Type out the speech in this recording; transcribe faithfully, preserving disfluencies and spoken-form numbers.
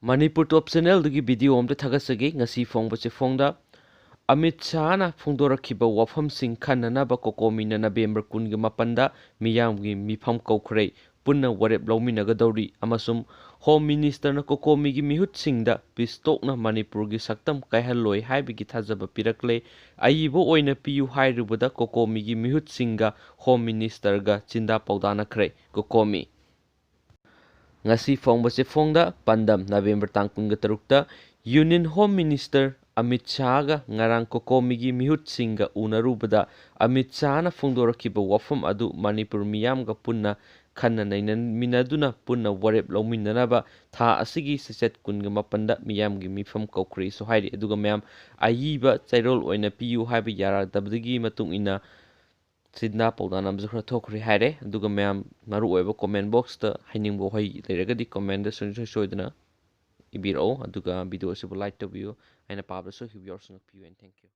ꯃꯅꯤꯄꯨꯔ ꯇꯣꯞ ꯆꯦꯅꯦꯜꯗꯒꯤ video ꯑꯝꯇ ꯊꯥꯒꯠꯆꯒꯦ꯫ ꯉꯁꯤ ꯐꯣꯡꯕ ꯆꯦꯐꯣꯡꯗ ꯑꯃꯤꯠ ꯁꯥꯍꯅ ꯐꯣꯡꯗꯣꯔꯛꯈꯤꯕ ꯋꯥꯐꯝꯁꯤꯡ ꯈꯟꯅꯅꯕ ꯀꯣꯀꯣꯃꯤꯅ ꯅꯕꯦꯝꯕꯔ ꯀꯨꯟꯒꯤ ꯃꯥꯄꯟꯗ ꯃꯤꯌꯥꯝꯒꯤ ꯃꯤꯐꯝ ꯀꯧꯈ꯭ꯔꯦ꯫ ꯄꯨꯟꯅ ꯋꯥꯔꯦꯞ ꯂꯧꯃꯤꯟꯅꯒꯗꯧꯔꯤ ꯑꯃꯁꯨꯡ ꯍꯣꯝ ꯃꯤꯅꯤꯁꯇꯔꯅ ꯀꯣꯀꯣꯃꯤꯒꯤ ꯃꯤꯍꯨꯠꯁꯤꯡꯗ ꯄꯤꯁ ꯇꯣꯛꯅ ꯃꯅꯤꯄꯨꯔꯒꯤ ꯁꯛꯇꯝ ꯀꯥꯏꯍꯜꯂꯣꯏ ꯍꯥꯏꯕꯒꯤ ꯊꯥꯖꯕ ꯄꯤꯔꯛꯂꯦ꯫ ꯑꯏꯕ ꯑꯣꯏꯅ ꯄꯤꯌꯨ ꯍꯥꯏꯔꯨꯕꯗ ꯀꯣꯀꯣꯃꯤꯒꯤ ꯃꯤꯍꯨꯠꯁꯤꯡꯒ ꯍꯣꯝ ꯃꯤꯅꯤꯁꯇꯔꯒ ꯆꯤꯟꯗꯥ ꯄꯥꯎꯗꯥꯅꯈ꯭ꯔꯦ꯫ ꯀꯣꯀꯣꯃꯤ꯫ ꯉꯁꯤ ꯐꯣꯡꯕ ꯆꯦꯐꯣꯡꯗ ꯄꯥꯟꯗꯝ, ꯅꯕꯦꯝꯕꯔ ꯇꯥꯡ ꯀꯨꯟꯒ ꯇꯔꯨꯛꯇ ꯌꯨꯅꯤꯌꯟ ꯍꯣꯝ ꯃꯤꯅꯤꯁꯇꯔ ꯑꯃꯤꯠ ꯁꯥꯍꯒ ꯉꯔꯥꯡ ꯀꯣꯀꯣꯃꯤꯒꯤ ꯃꯤꯍꯨꯠꯁꯤꯡꯒ ꯎꯅꯔꯨꯕꯗ ꯑꯃꯤꯠ ꯁꯥꯍꯅ ꯐꯣꯡꯗꯣꯔꯛꯈꯤꯕ ꯋꯥꯐꯝ ꯑꯗꯨ ꯃꯅꯤꯄꯨꯔ ꯃꯤꯌꯥꯝꯒ ꯄꯨꯟꯅ ꯈꯟꯅ ꯅꯩꯅꯃꯤꯟꯅꯗꯨꯅ ꯄꯨꯟꯅ ꯋꯥꯔꯦꯞ ꯂꯧꯃꯤꯟꯅꯅꯕ ꯊꯥ ꯑꯁꯤꯒꯤ ꯆꯩꯆꯠ ꯀꯨꯟꯒ ꯃꯥꯄꯟꯗ ꯃꯤꯌꯥꯝꯒꯤ ꯃꯤꯐꯝ ꯀꯧꯈ꯭ꯔꯦꯁꯨ ꯍꯥꯏꯔꯤ꯫ ꯑꯗꯨꯒ ꯃꯌꯥꯝ ꯑꯏꯕ ꯆꯩꯔꯣꯜ ꯑꯣꯏꯅ ꯄꯤꯌꯨ ꯍꯥꯏꯕ ꯌꯥꯔꯛꯇꯕꯗꯒꯤ ꯃꯇꯨꯡ ꯏꯟꯅ ꯆꯤꯟꯗꯥ ꯄꯥꯎꯗꯥꯅꯕꯁꯨ ꯈꯔ ꯊꯣꯛꯈ꯭ꯔꯦ ꯍꯥꯏꯔꯦ꯫ ꯑꯗꯨꯒ ꯃꯌꯥꯝ ꯃꯔꯨꯑꯣꯏꯕ ꯀꯣꯃꯦꯟ ꯕꯣꯛꯁꯇ ꯍꯥꯏꯅꯤꯡꯕ ꯋꯥꯍꯩ ꯂꯩꯔꯒꯗꯤ ꯀꯣꯃꯦꯟꯗ ꯁꯨꯡꯁꯣꯏ ꯁꯣꯏꯗꯅ ꯏꯕꯤꯔꯛꯑꯣ꯫ ꯑꯗꯨꯒ ꯚꯤꯗꯤꯑꯣ ꯑꯁꯤꯕꯨ ꯂꯥꯏꯛ ꯇꯧꯕꯤꯌꯨ꯫ ꯑꯩꯅ ꯄꯥꯕꯗꯁꯨ ꯍꯤꯕꯤꯌꯣꯔꯁ ꯉꯥꯛꯄꯤꯌꯨ꯫ And thank you꯫